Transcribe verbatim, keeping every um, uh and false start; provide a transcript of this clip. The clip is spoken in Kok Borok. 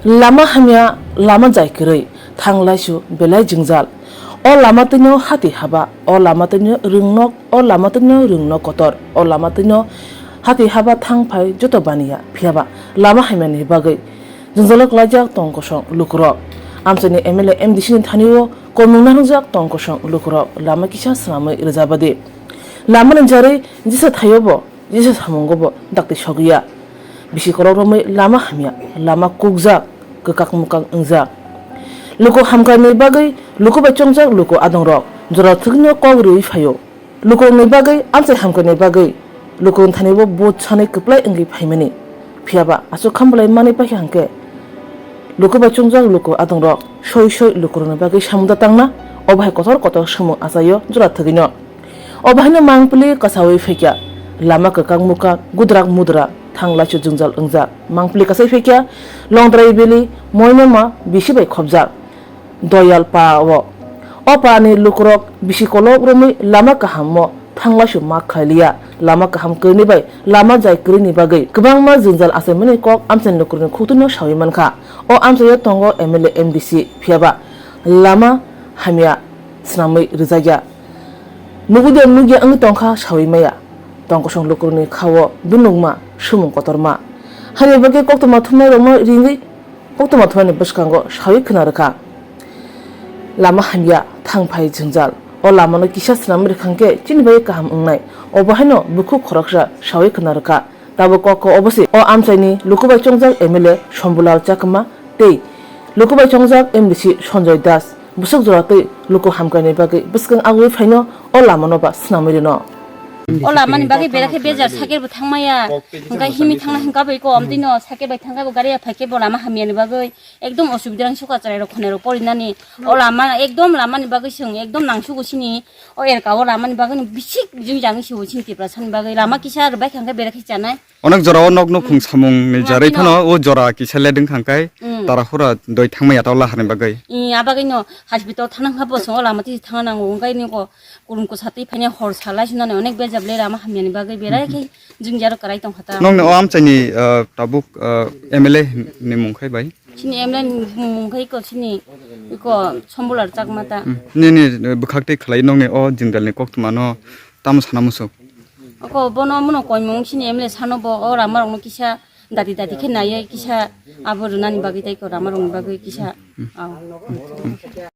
Lama hamya, lama jai kwrwi, thang laisu belai jwngjal. O lama twino hati haba, o lama twino rwngnok, o lama twino rwngnok kotor, o lama twino hati haba thang phai joto baniya, phiyaba lama hamyani bagwi jwngjalo klaijak tong kosong lukurok. Amchaini M L A M D C ni thani o komung narwngjak tong kosong lukurok lama kisa swnamwi rwjabadi. Lamani jarwi jesa thaio bo, jesa samungo bo dakti sogwiya. Bisi kolok romwi lama hamya, lama kukjak, kwkak mwkang wngjak. Luku hamkrai ni bagwi luku bai chongjak luku adongrok jora thwkno kok rwwi phaio. Lukurokni bagwi amchai hamkrai ni bagwi lukurokni thani bo vote sanwi kwplai wngwi phaimani. Phiyaba aswk kham belai manwi paikha hwnkhe luku bai chongjak luku adongrok soi soi lukurokni bagwi samung da tangna, obo hai kotor kotor samung achaio jora thwgwino. Obo haino mangpili kasawi phaikha, lama kwkak mukak, gudrak mudra, thang laisu jwngjal wngjak. Mangpili kasai phaikha, Longdrai Valley, Moinoma bisi bai khopjak. Doyal pa o. O pani lukurok bisi kolok romwi lama kaham mo thang laisu ma khailiya. Lama kaham kwrwini bai lama jai kwrwini bagwi kwbangma jwngjal achaimani kok amchaini lukurokni khuktuino sawi mankha. O amchaio tongo M L A M D C, phiyaba lama hamya swnamwi rwjakya. Nugudi nugya wngwi tongkha sawi maya. Tongkosong lukurokni khao dunukma, sumung kotorma. Hani bagwi koktwma thumnairokno ringwi koktwma thumnaini bwskango sawi khwna rwkha. Lama hamya, thang phai jwngjal. O lamano kisa swnamwi rwkha hwnkhe chini bagwi kaham wngnai. Obo haino bukhuk khoroksa sawi khwna rwkha. Tabuk kok kok obo se o amchaini luku bai chongjak M L A Shambhulal Chakma tei luku bai chongjak M D C Sanjoy Das bwswk jora tei luku hamkraini bagwi bwskang agwi phaino o lamano ba swnamwi rwno. O lamani bagwi berakhe bejar cycle bo thangmaya, hwnkhe himwi thangna hwnkha bai ko amtwino cycle bai thangkha bo gari ya phaikhe bo lama hamyani bagwi ekdom osubida rang suka chwrairok khwnairok porinani. O lama ekdom lamani bagwi chwng ekdom nangsugo chini. O erka o lamani bagwi no bisik jwngjal wngwi se bo chini Tiprasani bagwi lama kisa rwbaikha hwnkhe berakhe chanai. Onek jora o nok nukhung samung ni jarwi phano o jora kisa ledwng khangkai. Mm. Tarahura doi thangmaya tao laharni bagwi. I, a bagwi no hospital thana kha bo chwng o lama twi thangna nango, wngkai ni ko kurum kwsa twi phaina hor salai sunani onek bejab le lama hamyani bagwi berai khe jwngjal karai tongkha ta. Nokni o amchaini, ah, tabuk, ah, M L A ni mung khai bai? Chini M L A ni mung khai ko chini ko Sombular Chakma ta. Hmm. Nini, eh, bwkhak tei khlai nokni o jwngjal ni koktwma no tamo sana muchung? Oko bono muno koimung chini M L A sano bo o rama rokno kisa dati dati khe naiye kisa abo rwnani bagwi tei ko rama rokni bagwi kisa. Hmm. Aw.